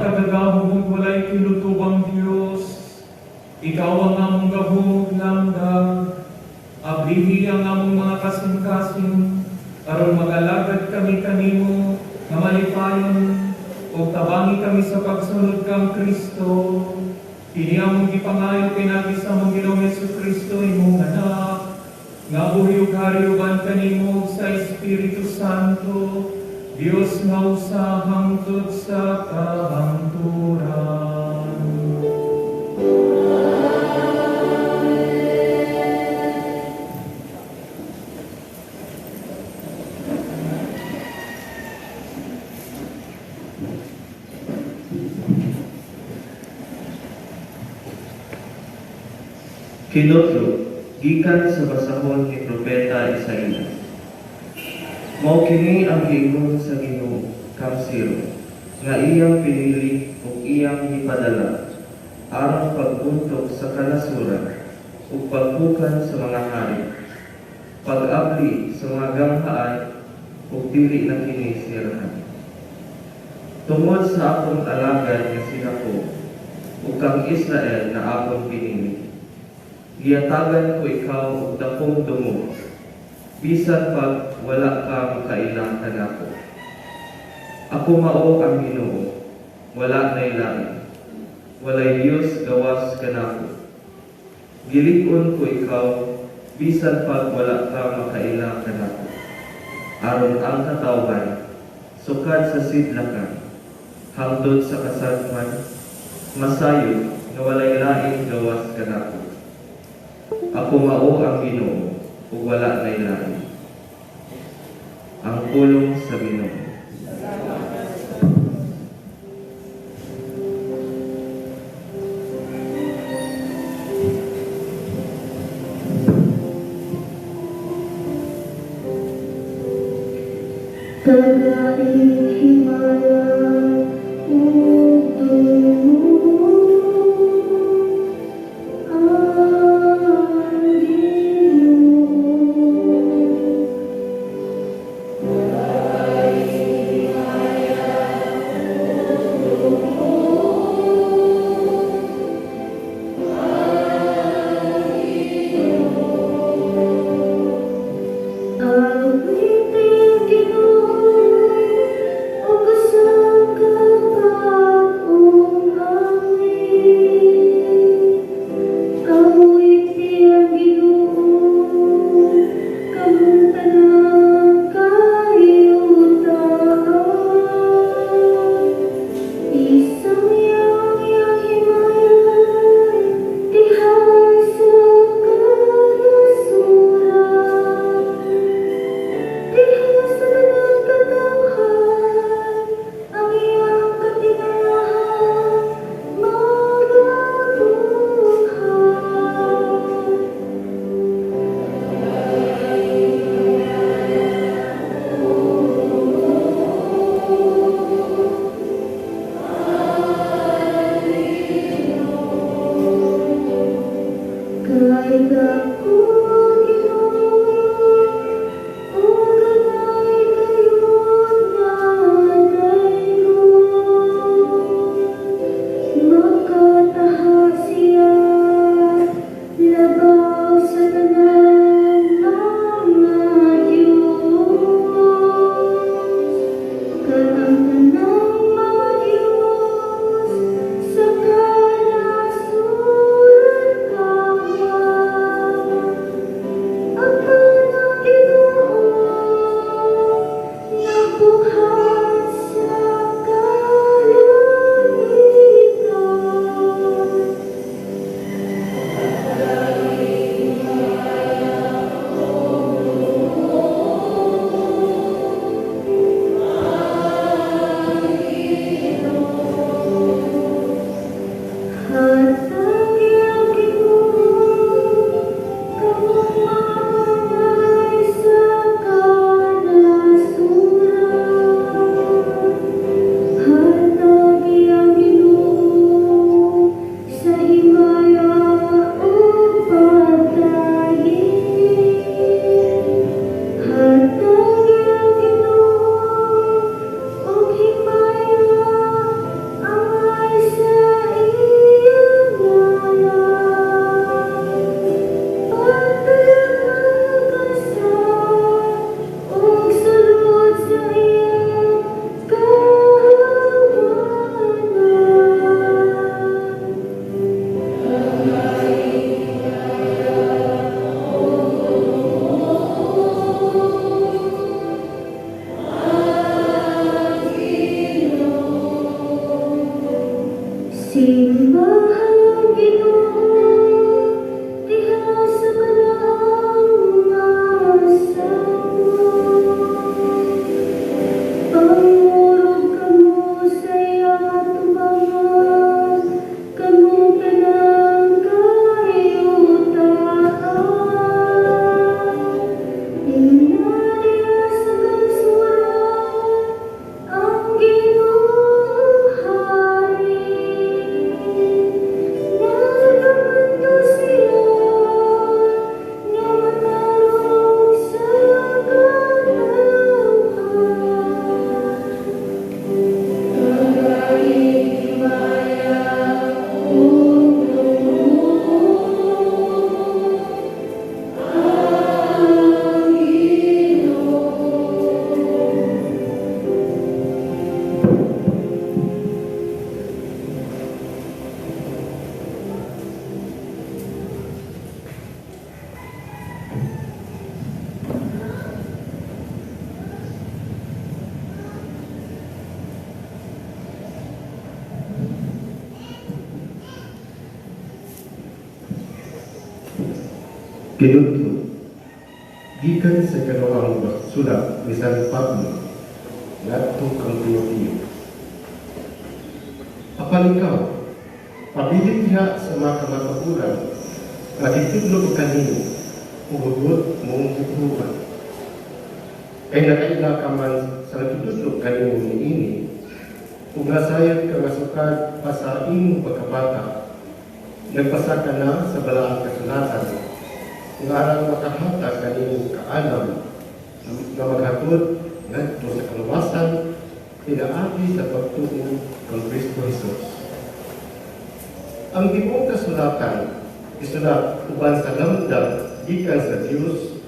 Makagagahom ug walay kinutubang Dios, ikaw ang among gahom ug langga. Ablihi ang among mga kasing-kasing aron mag-alagad kami kanimo nga malipayon ug tabangi kami sa pagsunod kang Kristo. Kini among gipangayo pinaagi sa among Ginoong Kristo, imong Anak, nga buhi ug hari uban kanimo sa Espiritu Santo, Dios nga usa hangtod sa kahangturan. Kinutlo, gikan sa basahon ni Propeta Isaias. Mao kini ang giingon sa Ginoo kang Ciro, nga iyang pinili ug iyang gipadala aron pag-untok sa kanasuran ug pagpukan sa mga hari, pag-abli sa mga ganghaan ug dili na kini sirahan. Tungod sa akong alagad nga si Jacob ug kang Israel na akong pinili, gihatagan ko ikaw og dakong dungog, bisan pag wala ka makaila kanako. Ako mao ang Ginoo, wala nay lain. Walay Dios gawas kanako. Gilig-on ko ikaw, bisan pag wala ka makaila kanako, aron ang katawhan, sukad sa sidlakan hangtod sa kasadman, masayod nga walay lain gawas kanako. Ako mao ang Ginoo, ug wala nay lain. Ang pulong sa Ginoo. Tagaing himaya ug dungog ang Ginoo. Awiting Ginoo ug Kinudlo, gikan sa ikaduhang sulat ni San Pablo ngadto kang Timoteo. Apan ikaw, pabilin diha sa mga kamatuoran nga gitudlo ko kanimo ug hugot mong buhaton. Kay nakaila ka man sa nagtutudlo kanimo niini ug nasayod ka nga sukad pa sa imong pagkabata, nagbasa ka na sa balaang kasulatan nga arang makahatag kanimo kaalam nga maghatod ngadto sa kaluwasan pinaagi sa pagtuo kang Kristo Jesus. Ang tibuok kasulatan isulat uban sa lamdam gikan sa Dios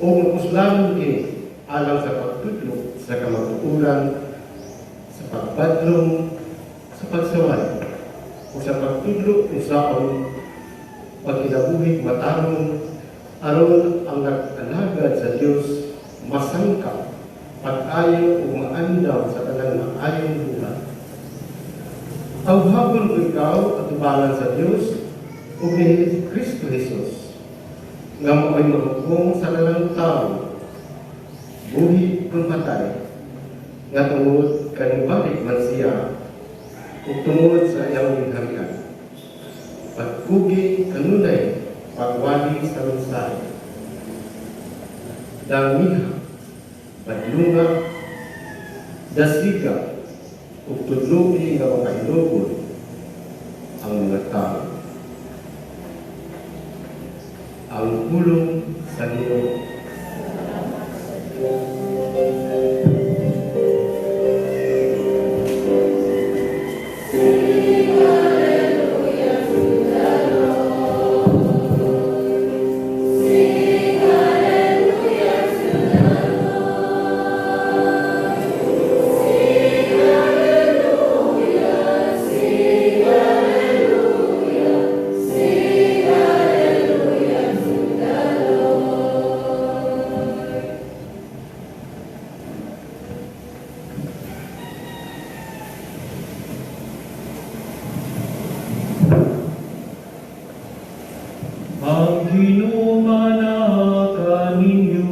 ug mapuslanon kini alang sa pagtudlo sa kamatuoran, sa pagbadlong, sa pagsaway, ug sa pagtudlo unsaon pagkinabuhi matarong, aron ang nag-alagad sa Dios masangkap pag-ayo ug maandam sa tanang maayong buhat. Tawhagon ko ikaw atubangan sa Dios ug ni Kristo Jesus nga mao'y maghukom sa tanang tawo, buhi kon patay, nga tungod kanibalik man siya ug tungod sa iyang gingharian. Pagkugi kanunay pagwali sa mensahe. Damiha, badlunga, dasiga, ug tudlo'i nga makahinugon ang mga tao. Ang pulong sa Ginoo. Ang Ginoo manaa kaninyo.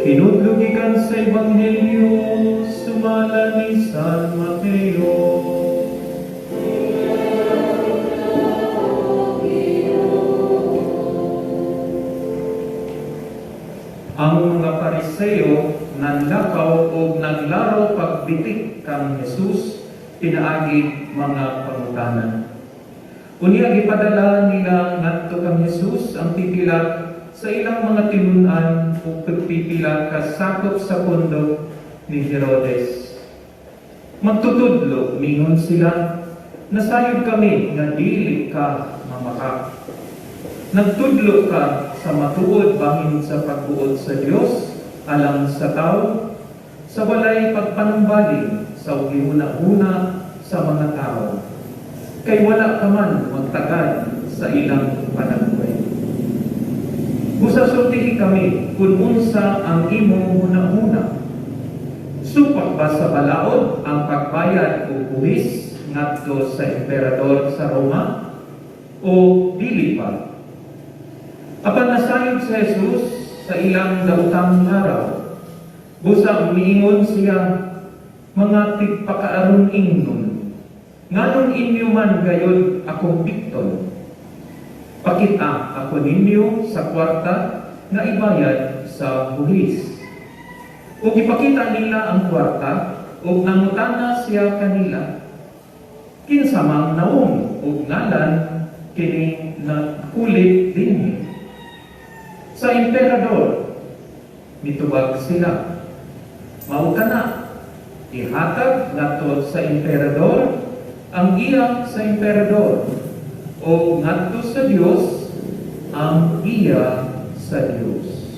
Kinudlo gikan sa Ebanghelyo sumala ni San Mateo. Ang mga Pariseo nanlakaw og naglaro pagbitik kang Jesus pinaagi mga pangutana. Unya gipadala nila ngadto kang Jesus ang pipila sa ilang mga tinun-an ug pagpipila ka sakop sa pondo ni Herodes. "Magtutudlo," mingon sila, "nasayod kami nga dili ka mamaka. Nagtudlo ka sa matuod bahin sa pagbuot sa Dios alang sa tao sa walay pagpanumbaling sa gihuna-huna sa mga tao. Kay wala ka man magtagad sa ilang panagway. Busa sultihi kami kung unsa ang imong huna-huna. Supak ba sa balaod ang pagbayad og buhis ngadto sa emperador sa Roma o dili ba?" Apan nasayod sa Jesus sa ilang daotang laraw. Busa miingon siya, "Mga tigpakaaron ingnon, nganong inyo man gayod akong bikton? Pakita ako ninyo sa kwarta nga ibayad sa buhis." Ug ipakita nila ang kwarta, ug nangutana siya kanila, "Kinsa mang naong ug ngalan kining nakulit dinhi?" "Sa emperador," mitubag sila. "Mao kana, ihatag ngadto sa emperador ang iya sa emperador o ngadto sa Dios ang iya sa Dios."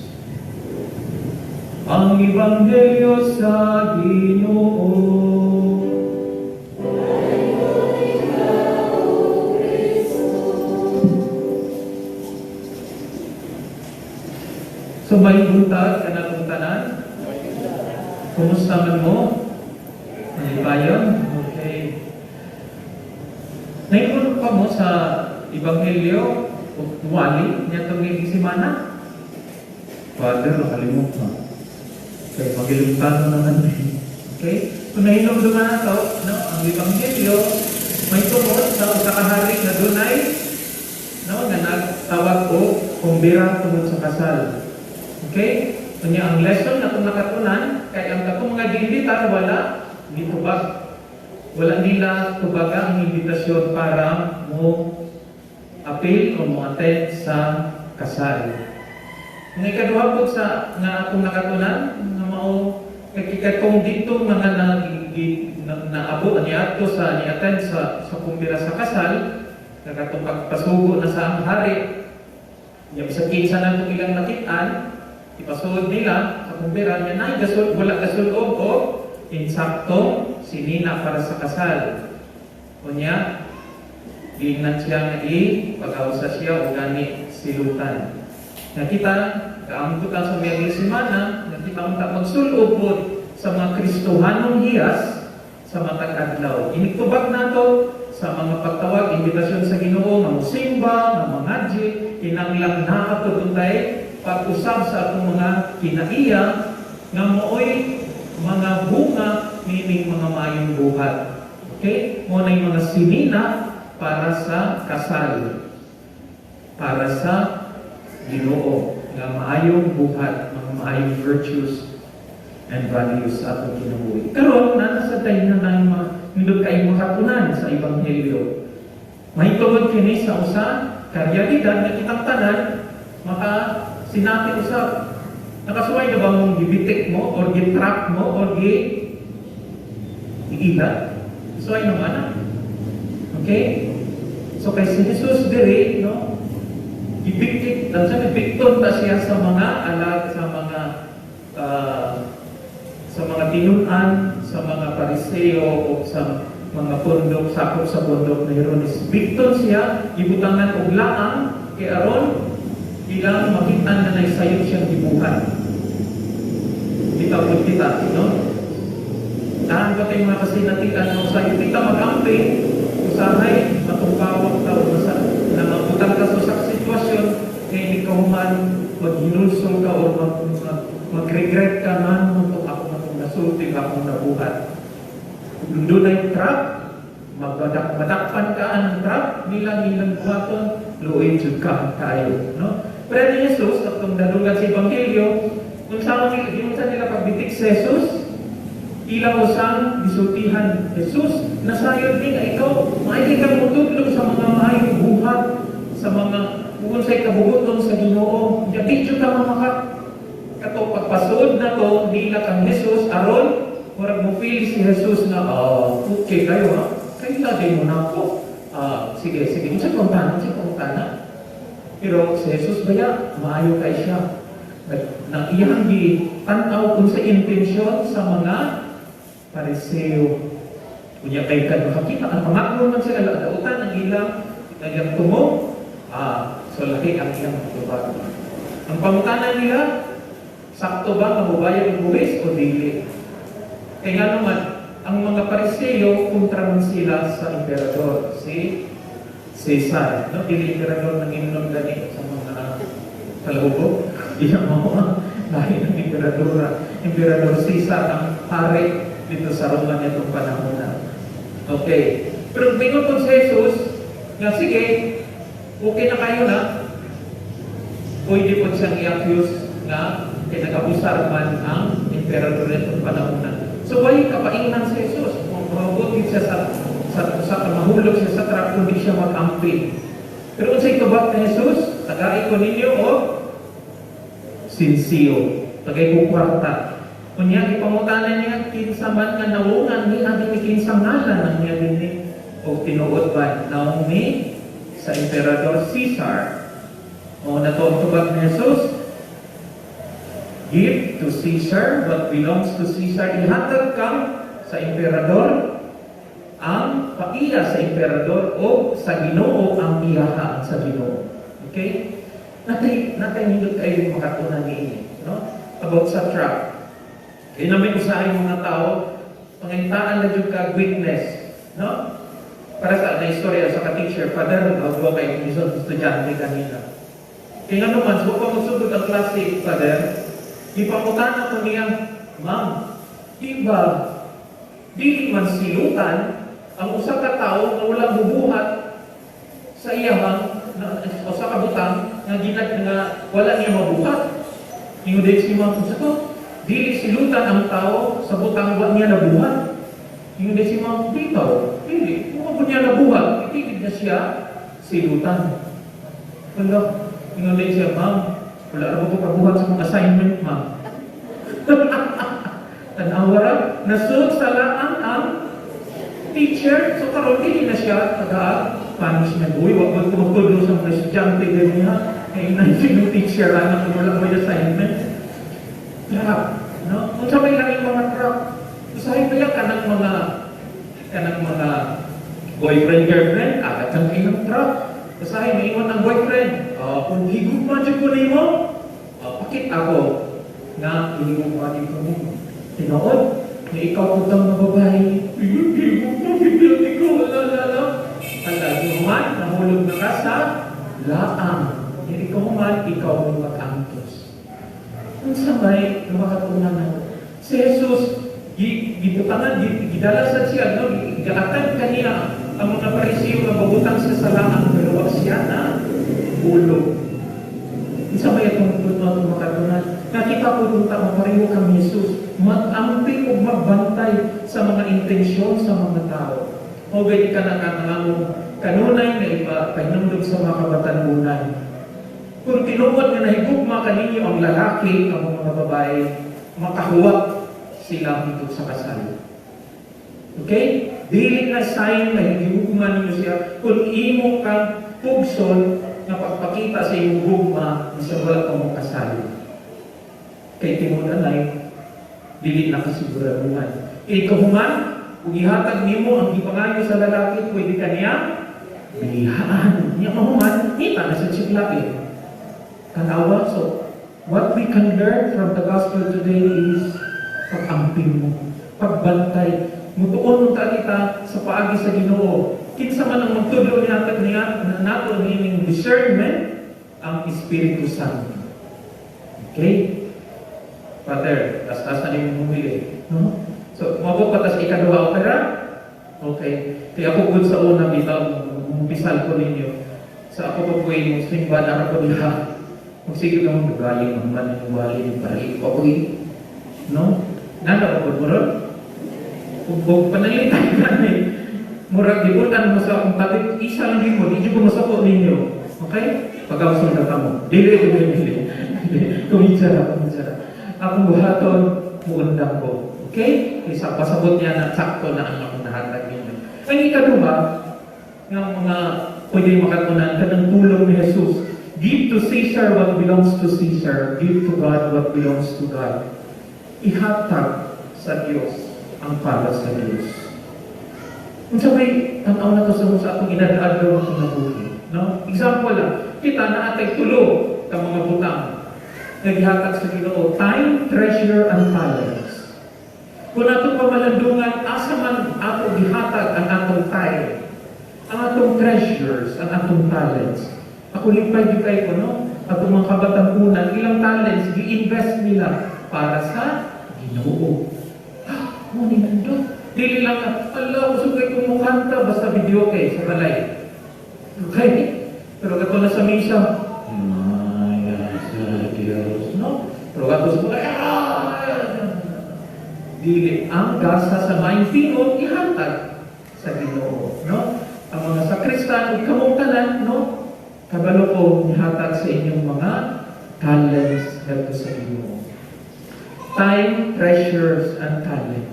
Ang Ebanghelyo sa Ginoo. So maayong buntag kanatong tanan. Kumusta man mo? Malipayon? Okay. Nakahinumdum pa mo sa Ebanghelyo o wali niadtong semana? Father, nakalimot na. Kay magilimtan naman eh. Okay? Kung nahinumduman nato, no, ang Ebanghelyo may tungod sa usa ka hari nga dunay, no, nga nagtawag og kumbira tungod sa kasal. Okay? Unya, ang lesson na itong nakatunan kay ang katong mga giimbitar wala gitubag. Wala nila tubaga ang imbitasyon para mo apil o mo attend sa kasal. Ang ikaduha po sa nga atong nakatunan nga mao kay katong dito mga na naabo niadto sa ni attend sa kumbira sa kasal, nga katong pagpasugo na sa ang hari nya, bisag kinsa na itong ilang nakit-an, ipasuod nila sa kumbira niya na gasol, wala gasulob o insaktong sinina para sa kasal. Unya, giingnan siya nga i pag-awsa siya o gani silutan. Nakita, kaambutan sa miyang semana, nakita unta magsulob po sa mga Kristohanong hiyas sa matag adlaw. Inigtubag nato sa mga pagtawag, imbitasyon sa Ginoo nga mosimba, nga mangadji, kinahanglan naa pud untay pag-usab sa atong mga kinaiya nga mooy mga bunga nining mga maayong buhat. Okay? Mo na yung mga sinina para sa kasal. Para sa Ginoo nga maayong buhat, mga maayong virtues and values sa atong kinabuhi. Karon naa sa tayo na nang mga nindot kayong makatunan sa Ebanghelyo. Mahitungod kini sa usa ka realidad nga kitang tanan maka sinati usab. Nakasuway na ba mong gibitik mo or gitrap mo or gi iila? Suway naman na. Okay? So kay si Jesus diri, no? Gibiktik, dan sa bikton ta siya sa mga alag, sa mga tinun-an, sa mga Pariseo o sa mga pundok, sakop sa pundok ni Herodes. Bikton siya, ibutangan og laang kay aron ilang makita na naisayop siyang gibuhat. Bitaw pud kita, no? Daan pa tayong mga kasinatian no sayo kita mag-amping, usahay matungkawak ta o masa na mabutang ka sa usa ka sitwasyon kay hindi ka human maghinulsol ka o mag-regret ka man mo kung ako na nasulti akong nabuhat. Kung doon ay trap, madakpan ka ang trap, nilang ilang buhaton, luoy jud ka kayo. No? Pero ni Jesus, at kung nadunggan sa Ebanghelyo, kung sa mga yung sa nila pagbitik sa Jesus, ilang usang gisultihan, "Jesus, nasayod ni nga ikaw, maayong kang mutudlo sa mga maayong buhat, sa mga kung sa'y kabuguton sa Ginoo. Di jud ka mamaka." Kato pagpasuod na to nila kang Jesus aron murag mo feel si Jesus na, "Ah, okay kayo ha. Kaila din mo na ako. Ah, sige, sige. Unsa pangutana, unsa pangutana?" Pero si Jesus baya, maayo kay siya. Nang iyang gi tan-aw kung sa intensyon sa mga Pariseo. Unya kay kan makakita ang pangako man sila dautan ang ilang tungo. Ah, so laki ang iyang tubag. Ang pangutana nila, sakto ba nga mobayad og buwis o dili? Kaya nga naman, ang mga Pariseo kontra man sila sa emperador, si Caesar. No? Dili emperador nang imnon gani sa mga kalahubog. Iya mo dahil ng emperador, Emperador Caesar ang hari dito sa Roma nitong panahon na. Okay. Pero bingon po si Jesus, nga sige, okay na kayo na, pwede po siyang i-accuse nga kay nag-abusar man ang emperador nitong panahon na. So, why kapaingnan si Jesus? Kung mahubot siya sa mahulog siya sa trap, kundi siya mag-amping. Pero unsay tubag ni Jesus? "Tagai ko ninyo og sinsiyo. Tagay ko kwarta." Unya, ipangutana niya, kinsa man nga nawungan ni adi ni kinsa ngalan ang niya dinhi og tinuod ba naong ni sa Emperador Caesar. O na to ang tubag ni Jesus: "Give to Caesar what belongs to Caesar." Ihatag kang sa emperador ang paiya sa emperador o sa Ginoo ang iyaha sa Ginoo. Okay? Natay nindot kayo makatunan niini, no? About sa trap. Kaya namin usahay mga tao, pangintaan na jud kag witness, no? Para sa na istorya sa ka-teacher, Father, nagwa kay isang estudyante kanina. Kaya nga naman, so pa magsugod ang klase, Father, ipangutana ko niya, "Ma'am, di ba, dili man silutan ang usa ka tawo nga wala mubuhat sa iyahang na, usa ka butang nga ginag nga wala niya mabuhat?" Ingon din si ma'am, "Sa to, dili silutan ang tao sa butang wa niya nabuhat." Ingon din si ma'am, "Di ba? Dili. Kung mo niya nabuhat, dili na siya silutan." Wala. Ingon din siya, "Ma'am, wala ra ko kabuhat sa mga assignment, ma'am." Tanawa ra, nasud sa laang ang teacher, so karon dili na siya taga punishment. Uy, wag ko magtudlo sa mga estudyante ganyan. Kay na yung teacher anak kung wala mo assignment. Trap, no? Kung sa may langing mga trap, usahay pa yan kanang mga boyfriend, girlfriend, agad kang ilang trap. Usahay maingon ang boyfriend, "Kung higugma jud ko nimo, pakit ako nga higugma jud ko nimo." Tinuod, nga ikaw putang nga babae, higugma jud ko, wala, wala, wala. Ala, human, nahulog na ka sa laang. Nga ikaw human, ikaw mo mag-antos. Unsa may makatunan na si Jesus, gibutangan, gidala sa siya, no? Giatag kaniya ang mga Parisiyo nga babutang sa laang, pero wa siya nahulog. Unsa may atong puno atong makatunan? Nakita ko kung ta mapareho kang Jesus, mag-amping ug magbantay sa mga intensyon sa mga tao. O gani ka na kang among kanunay nga ipahinumdom sa mga kabatan-unan. Kung tinuod nga nahigugma kaninyo ang lalaki, ang mga babae, makahuwat sila dito sa kasal. Okay? Dili na sign na higugma ninyo siya kung imo kang pugson nga pagpakita sa imong gugma sa wala ka mo kasal. Kay tinuod anay, dili na kasiguraduhan. Ikaw human, kung ihatag nimo ang gipangayo sa lalaki, pwede ka niya bilihaan. Niya mahuman, kita na sa siklain. Kanawa, so what we can learn from the gospel today is pag-amping mo, pagbantay. Mutuon mo ta kita sa paagi sa Ginoo. Kinsa man ang magtudlo niya niya nato niining discernment, ang Espiritu Santo. Okay? Father, tas-tas na nimong humili. No? So, mabot pa tas ikaduha, okay ra? Okay. Kaya ako gud sa una bitaw, umpisal ko ninyo. Sa ako pa po yung simba na ako diha. Magsige ka mong galing naman yung wali yung para ko eh. No? Nana ko po ron? Ug panalitan ka ni. Murag gibutan mo sa akong tabi, isa lang din mo, di ko masako ninyo. Okay? Pag-awsong na kamo. Dili, dili, dili. Kumintsa na, kumintsa na. Akong buhaton, muundang ko. Okay? Isa pasabot niya na sakto na ang akong nahatag ninyo. Ang ikaduha, ng mga pwede makatunan, kanang tulong ni Jesus. Give to Caesar what belongs to Caesar. Give to God what belongs to God. Ihatag sa Diyos ang para sa Diyos. Unsa may tan-aw na to sa atong inad-adlaw nga kinabuhi, no? Example lang, kita naa tay tulo ka mga butang nga gihatag sa Ginoo: time, treasure, and talents. Kung atong pamalandungan, asa man ato gihatag ang atong time, ang atong treasures, ang atong talents? Ako lipay gyud kay ko, no? Atong mga kabatan-unan, ilang talents, gi-invest nila para sa Ginoo. Ah, mo ni nandot. Dili lang, ala, gusto ko itong mukanta, basta video kay sa balay. Okay? Pero kato na sa misa, Maya sa Diyos, no? Pero kato sa mga, ah, dili ang gasa sa maayong tingog ihatag sa Ginoo, no? Ang mga sakristan ug kamong tanan, no? Kabalo ko nihatag sa inyong mga talents ngadto sa Ginoo. Time, treasures, and talents.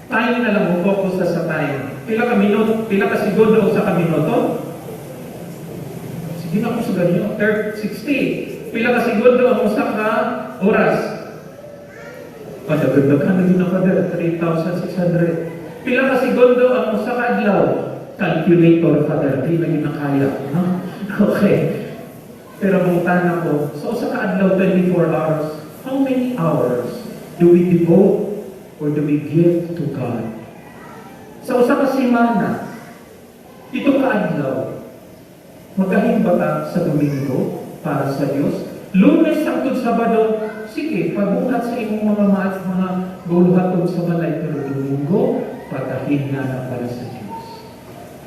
Time na lang mo focus na sa time. Pila ka minuto, pila ka segundo sa ka minuto? Sige na ko sa ganyo. 60. Pila ka segundo ang usa ka oras? Padagdag ka na yun ako 3,600. Pila ka segundo ang usa ka adlaw? Calculator, Father. Di na yun na kaya. No? Okay. Pero mangutana ko, sa usa ka adlaw, 24 hours, how many hours do we devote or do we give to God? Sa usa ka semana, Pito ka adlaw, magahin ba ta sa Domingo para sa Dios? Lunes hangtod Sabado, sige, pagbuhat sa imong mga maat, mga guluhaton sa balay, pero Domingo, pagahin na na para sa Dios.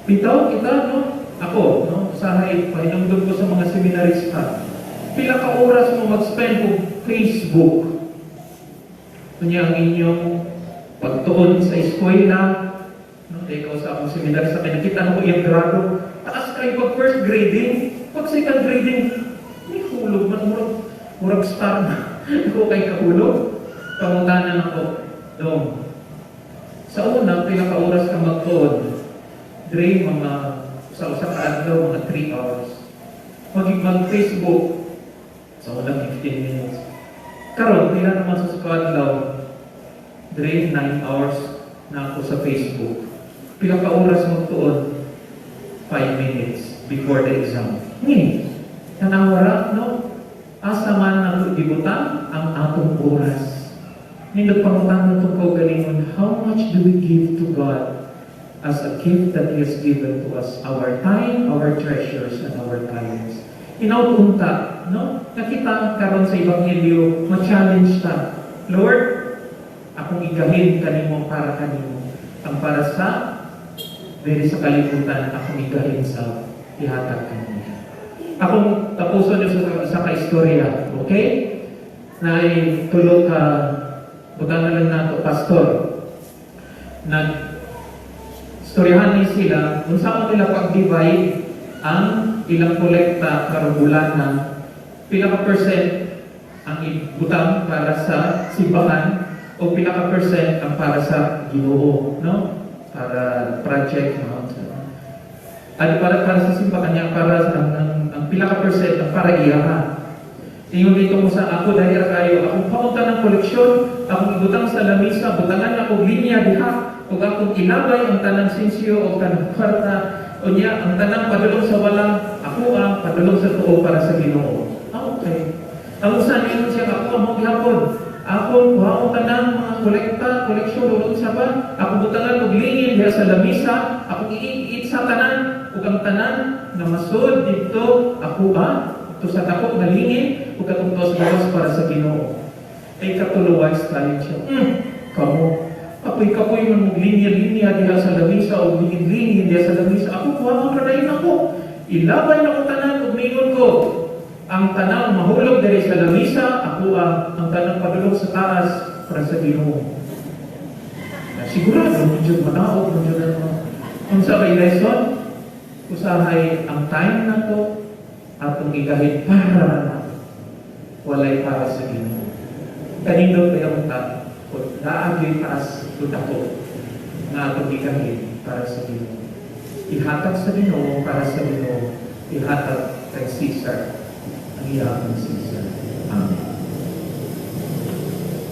Bitaw kita, no? Ako, no? Usahay, pahinumdum ko sa mga seminarista. Pila ka oras mo mag-spend og Facebook? Kunya ang inyong pagtuon sa eskwela, no? Ikaw sa akong seminarista, kaya nakita na ko iyang grado. Taas kayo pag first grading, pag second grading, may hulog man, murag star na. Ako kay kahulog. Pangutanan ako, dong. Sa una, pila ka oras ka magtuon? Dre, mga sa usa ka adlaw, mga 3 hours. Mag Facebook, sa una, 15 minutes. Karon, pila naman sa usa ka adlaw? Dre, 9 hours na ako sa Facebook. Pila ka oras magtuon? 5 minutes before the exam. Ni, tanawara, no? Asa man nato gibutang ang atong oras. Nindot pangutana itong kaugalingon, how much do we give to God as a gift that He has given to us? Our time, our treasures, and our talents. Inautunta, no? Nakita karon sa Ebanghelyo, ma-challenge ta. Lord, akong igahin kanimo para kanimo. Ang para sa diri sa kalibutan, akong igahin sa ihatag kanimo. Akong tapuson niyo sa kaistorya, okay? Na tulo ka, butang na lang nato, pastor. Nag storyahan ni sila, unsa nila pag-divide ang ilang kolekta karong bulana, pila ka percent ang ibutang para sa simbahan o pila ka percent ang para sa Ginoo, no? Para project, no? At para sa simbahan niya, para sa ang pila ka percent ang para iya ha. Ingon dito mo sa ako dahil kayo, akong paunta ng koleksyon, akong ibutang sa lamisa, butangan ako linya diha, ug akong ilabay ang tanang sinsyo o tanang kwarta, unya ang tanang padulong sa walang, ako ang padulong sa tuo para sa Ginoo. Ah, okay. Ang usa ningon siya, ako ang gihapon. Ako kuhaon tanang mga kolekta, koleksyon ulon sa ba, ako butangan og lingin diha sa lamisa, akong iit sa tanan, ug ang tanan nga masud didto ako ba ito sa dako nga lingin ug katong tos gawas para sa Ginoo. Ay katulo, wise tayo siya. Kamo kapoy-kapoy man og linya-linya diha sa lamisa o lingin-lingin diha sa lamisa. Ako kuha ang dayon ako. Ilabay na ko tanan ug mingon ko. Ang tanang mahulog diri sa lamisa, ako ang tanang padulong sa taas para sa Ginoo. Sigurado, medyo manaog, medyo na. Unsa kay lesson? Usahay ang time na to atong igahin para na walay para sa Ginoo. Kanindot kay ang ta kung naagyo'y taas o dako nga atong igahin para sa Ginoo. Ihatag sa Ginoo para sa Ginoo, ihatag kay Caesar ang iyang Caesar. Amen.